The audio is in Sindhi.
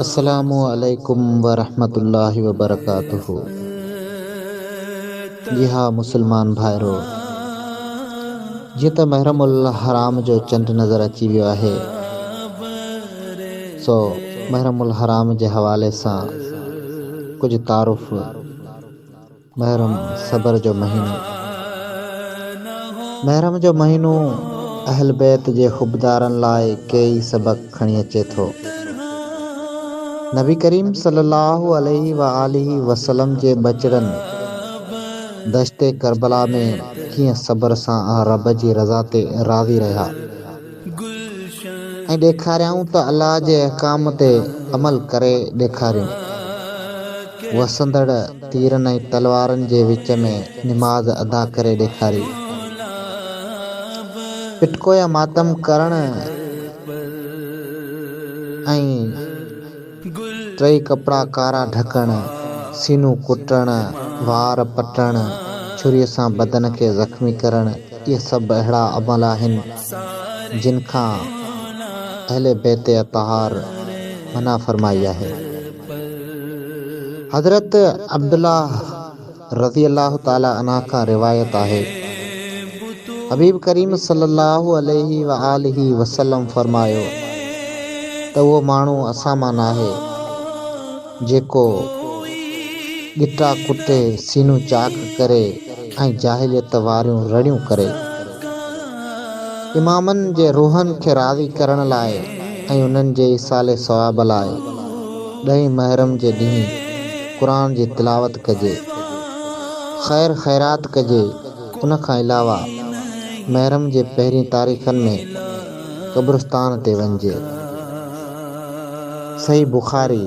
السلام عليڪم ورحمة الله وبرڪاته جي ها مسلمان ڀائرو جيئن ته محرم الحرام جو چنڊ نظر اچي ويو آهي سو محرم الحرام جي حوالي سان ڪجهه تعارف محرم صبر جو مهينو محرم جو مهينو اهل بيت جي حبدارن لاء ڪيئي سبق کڻي اچي ٿو. نبي ڪريم صلي الله عليه وآله وسلم جي ٻچڙن دشت ڪربلا ۾ ڪيئن صبر سان رب جي رضا تي راضي رهيا ۽ ڏيکاريائون ته الله جي احڪام تي عمل ڪري ڏيکاريون. وسندڙ تيرن ۽ تلوارن جي وچ ۾ نماز ادا ڪري ڏيکاري. پٽڪو يا ماتم ڪرڻ ۽ ٽئي ڪپڙا ڪارا ڍڪڻ، سينو ڪٽڻ، وار پٽڻ، ڇريء سان بدن کي زخمي ڪرڻ اهي سڀ اهڙا عمل آهن جن کان اهل بيت اطهار منع فرمائي آهي. حضرت عبدالله رضي الله تعالٰي عنه کان روايت آهي، حبيب ڪريم صلي الله عليه وآله وسلم فرمايو ته اهو ماڻهو اسان مان ناهي جيڪو ڳٽا ڪٽي سينو چاڪ ڪري ۽ جاهليت واريون رڙيون ڪري. امامن جي روحن کي راضي ڪرڻ لاء ۽ انهن جي ايصال ثواب لاء ڏهين محرم جي ڏينهن قرآن جي تلاوت ڪجي، خير خيرات ڪجي، ان کان علاوه محرم جي پهرين تاريخن ۾ قبرستان تي وڃجي. صحيح بخاري.